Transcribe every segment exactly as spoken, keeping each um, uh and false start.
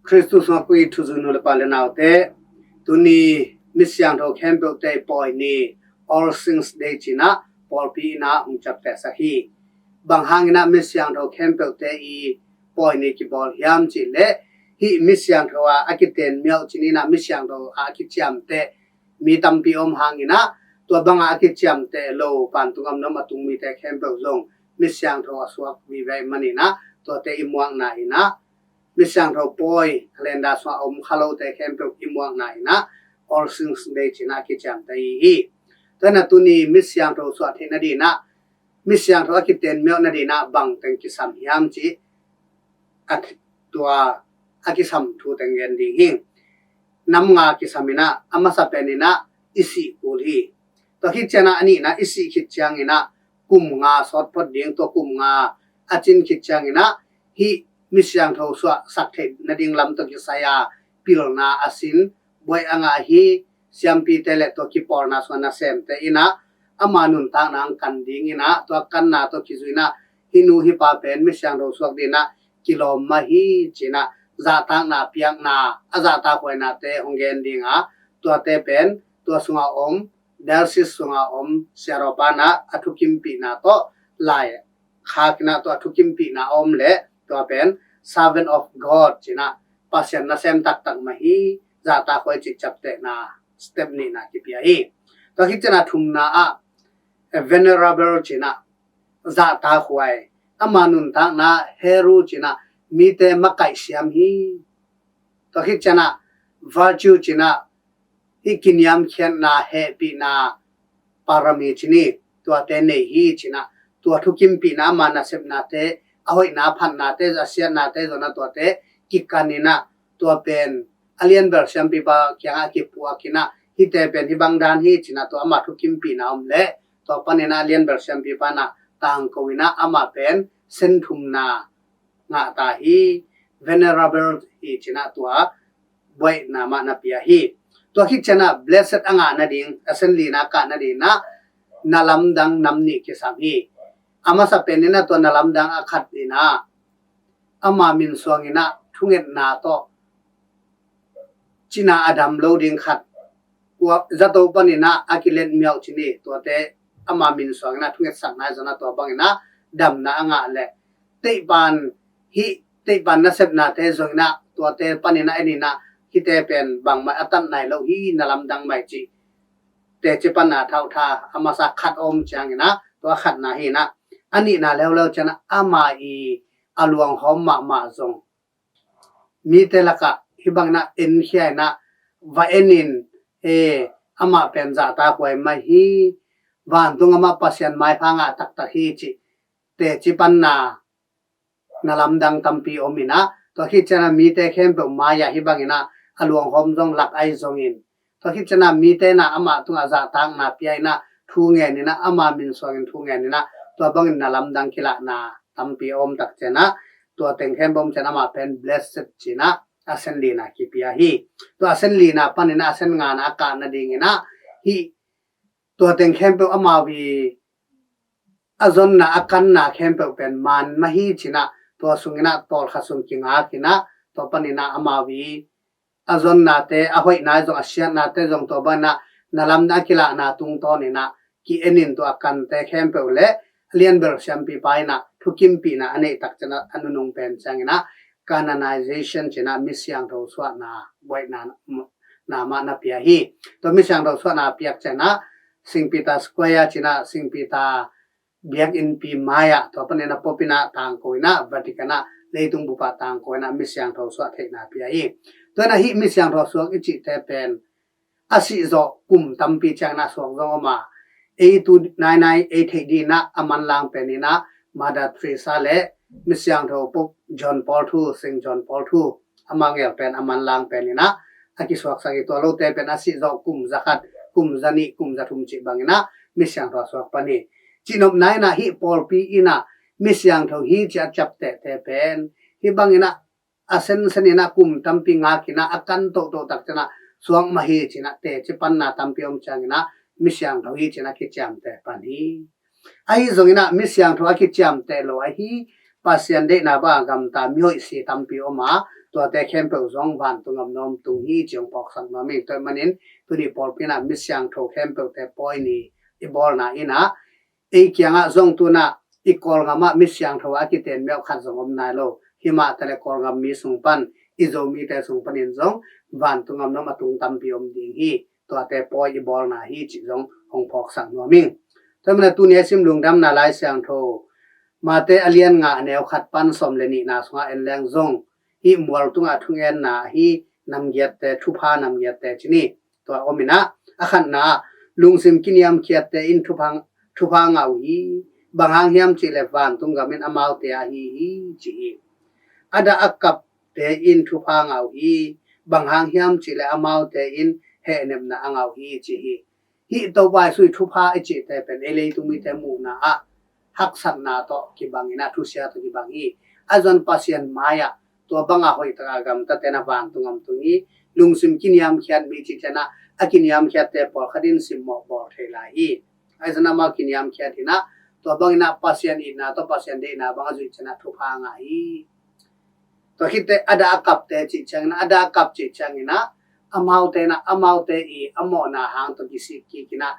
Khristu sungah kong it thuzui nu le pa le naute, tuni misiangtho khempeuhte i pawi ni, All Saints Day ci-in ah pawlpi in ah hong ciaptehsak hi. Bang hangin ah misiangtho khempeuhte i pawi ni kibawl hiam cih leh, hih misiangtho ah a kitenmiauh ci-in ah misiangtho ah a kiciamteh mi tampi om hangin ah, tua bangah a kiciamteh lo, vantung a om a tung mite khempeuh zong misiangtho a suak vive ahih manin ah, tuate i muakna in ah, misiangtho pawi, calendar sungah om kha lote khempeuh i muakna in ah, All Saints Day ci-in ah a kiciamteh hi. Tua in ah tuni misiangtho suah theih nading in ah, misiangtho a kitenmiauh nading in ah bang teng kisam hiam cih, a, tua a kisam thu teng gen ding hi. Nam nga kisam in ah, a masa pen in ah i sih kul hi. Tua khit ciang ah a nihna i sih khit ciangin ah kum nga sawt phot ding, tua kum nga a cin khit ciangin ah hih misiangtho suahsak theih nading lam tawh kisai a pilna a sin, buai a ngah hi. Siampite le tua kipawlna sungah nasemte in ah ama nuntakna hong kan ding in ah, tua kanna tawh kizui in ah hih nu hih pa pen misiangtho suak ding in ah kilawm mah hi ci-in ah zahtakna piakna, a zahtakhuainate hong gen ding a, tuate pen tua sungah om, diocese sungah om siarawpa in ah a thukimpihna tawh lai khak in ah, tua thukimpihna a om leh tua pen Servant of God ci-in ah Pasian nasem taktak mah hi, zahtakhuai cih ciaptehna step nihna kipia hi. Tua khit ciang ah thumna ah venerable ci-in ah zahtakhuai, ama nuntakna heru ci-in ah mite makaih siam hi. Tua khit ciang ah virtue ci-in ah hih kiniamkhiatna, hehpihna, parami ci-in, tuate nei hi ci-in ah, tua thukimpihna ama nasepnate, a hoihna phatnate, a siatnate zong in ah tuate kikan in ah, tua pen a lianbel siampipa kiangah kipuak in ah, hihte pen hih bang dan hi ci-in ah tua ama thukimpihna om leh, tua panin ah a lianbel siampipa in ah tangko in ah ama pen sen thumna ngah ta hi, venerable hi ci-in ah tua buaina mah na pia hi. Tua khit ciang ah blessed a ngah nading, a sen lina kah nading in ah na lamdang nam nih kisam hi. A masa pen in ah tua na lamdang a khat in ah ama min suang in ah thungetna tawh cina a dam lo ding khat, zato panin ah a kiletmiauh ci-in, tuate ama min suang in ah thungetsakna zong in ah tua bangin ah damna a ngah leh, teihpan, hih teihpan nasepnate zong in ah tuate panin ah en in ah, hihte pen bangmah a tat nai lo hi, na lamdang mah hi cih teci panna thauhtha a masa khat om ciangin ah, tua khatna hi in ah, a nihna leuleu ciang ah ama i a luanghawm mahmah zong mite lakah hih bangin ah enkhia in ah va en in, e, amah pen zahtakhuai mah hi, vantung amah Pasian maipha ngah taktak hi cih teci panna na lamdang tampi om in ah, tua khit ciang ah mite khempeuh mai-ah hih bangin ah a luanghawm zong lak ahi zongin, tua khit ciang ah mite in ah amah tungah zahtakna pia in ah thu ngen in ah, ama min suangin thu ngen in ah, tua bangin na lamdang kilahna tampi a om tak ciang ah, tua teng khempeuh om ciang ah amah pen blessed ci-in ah a sen lina kipia hi. Tua a sen lina panin ah a sen ngana a kah nading in ah, hih tua teng khempeuh amau i a zonna a kanna khempeuh pen man mah hi ci-in ah, tua sungin ah tawlkhat sung kingak in ah, tua panin ah amau i a zonnate, a hoihna zong, a siatnate zong tua bangin ah na lamdang a kilahna tungtawn in ah ki-en in, tua a kante khempeuh le a lianbel siampipa in ah thukimpihna a neih tak ciang ah a nunung pen ciangin ah canonization ci-in ah misiangtho suahna buaina na mah na pia hi. Tua misiangtho suahna piak ciang ah Saint Peter Square ci-in ah, Saint Peter biakinnpi mai-ah, tua panin ah Pope in ah tangko in ah, Vatican ah, leitung bup ah tangko in ah misiangtho suah theihna pia hi. Tua in ah hih misiangtho suak i cihte pen a sih zawh kum tampi ciangin ah suak zong om a, ei tu nainai ei theih ding in ah a manlang pen in ah Mother Teresa le misiangtho Pope John Paul two, Saint John Paul two, ama ngel pen, a manlang pen in ah a kisuaksak hi. Tua lote pen a sih zawh kum zakhat, kum zanih, kum zathum cih bangin ah misiangtho a suak pan hi. Cihnopna in ah hih pawlpi in ah misiangtho hi ci-a ciaptehte pen hih bangin ah a sensen in ah kum tampi ngak in ah a kan tohtoh tak ciang ah suak mah hi ci-in ah teci panna tampi om ciangin ah misiangtho hi ci-in ah kiciamteh pan hi. Ahi zongin ah misiangtho a kiciamteh lo ahi, Pasian deihna bang a gamta mihoih si tampi om a, tuate khempeuh zong vantung gam nuam tung hi ci hong phawksak nuam hi. Tua ahih manin tuni pawlpi in ah misiangtho khempeuhte pawi ni i bawlna in ah ei kiangah zong tu in ah i Kawlgam ah misiangtho a kiten meuh khat zong om nai lo. Hi mah taleh Kawlgam mi sung pan, i Zomite sung panin zong vantung gam nuam a tung tampi om ding hi. Tuate pawi i bawlna hi cih zong hong phawksak nuam ing. Tua ahih manin tuni a sim Lungdamna Lai Siangtho Mate a lian nga a neu khat pan sawm le nihna sungah en leng zong hih mual tungah thungetna ahi namgiatte, thupha namgiatte ci ni. Tua om in ah a khatna ah lungsim kiniamkhiatte in thupha, thupha ngah uh hi. Bang hang hiam cih leh vantung gam in amaute ahi hi ci hi. A dah a kapte in thupha ngah uh hi. Bang hang hiam cih leh amaute in hehnepna a ngah uh hi ci hi. Hih Topa Jesuh ii thupha i cihte pen ei leitung mite muhna ah haksatna tawh kibang in ah, thusia tawh kibang hi. A zon Pasian mai-ah tua banga hoih taka gamtate na vantung gam tung hi. Lungsim kiniamkhiat mi cih ciangin ah a kiniamkhiatte pawlkhat in simmawh bawl thei lai hi. A zon amau kiniamkhiat in ah tua bangin ah Pasian itna tawh Pasian deihna bang a zuih ciangin ah thupha ngah hi. Tua khit teh a dah a kapte cih ciangin ah, a dah a kap cih ciangin ah amaute na, amaute i a mawhna hang tawh kisik kik in ah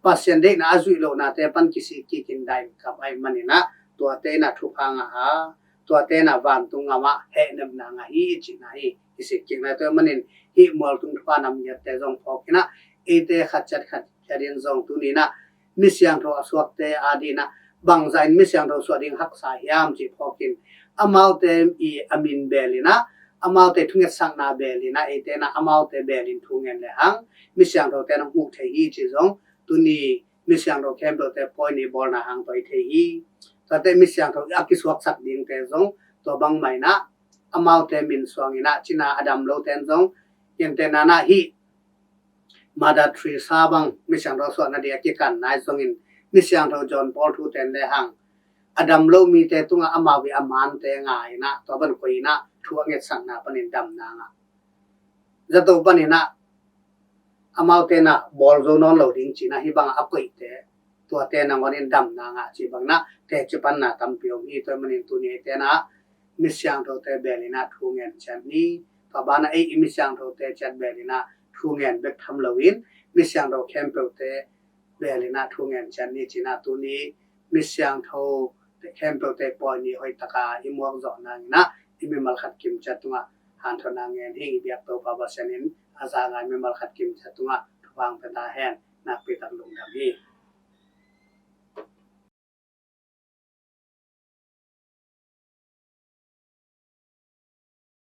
Pasian deihna a zuih lohnate pan kisik kik in dah in kap ahih manin ah tuate na thupha ngah a, tuate na vantung gam ah hehnepna ngah hi i cihna hi. Kisik kik na tua ahih manin hih mual tung thupha namgiatte zong phawk in ah eite khat ciat khat ciat in zong tuni in ah misiangtho a suakte adingin ah bangzah in misiangtho suah ding haksa hiam cih phawk in amaute i a min bel in ah, amaute thungetsakna bel in ah, eite na amaute bel in thu ngen le hang misiangthote na huh thei hi cih zong tuni misiangtho khempeuhte pawi ni bawlna hang tawh i thei hi. Tuate misiangtho a kisuaksak dingte zong tua bangmah in ah amaute min suang in ah cina a dam lote in zong, gentehna in ah hih Mother Teresa bang misiangtho suahna ding a kikan nai zongin misiangtho John Paul thute in le hang a dam lo mite tungah amau i a mante ngai in ah tua ban koih in ah thu a ngetsakna panin damna ngah. Zato panin ah amaute na bawl zo nawn lo ding cih in ah hih bangah a koihte tuate nangawn in damna ngah cih bangin ah teci panna tampi om hi. Tua ahih manin tuni eite na misiangthote bel in ah thu ngen ciat ni. Tua banah ei i misiangthote ciat bel in ah thu ngen bek tham loin misiangtho khempeuhte bel in ah thu ngen ciat ni cih in ah tuni misiangtho khempeuhte pawi ni hoih taka i muak zawh nangin ah i mimal khat kim ciat tungah hanthotna ngen hi. I biak Topa Pasian in a za ngai mimal khat kim ciat tungah thupha pia ta hen. Nakpi tak lungdam hi.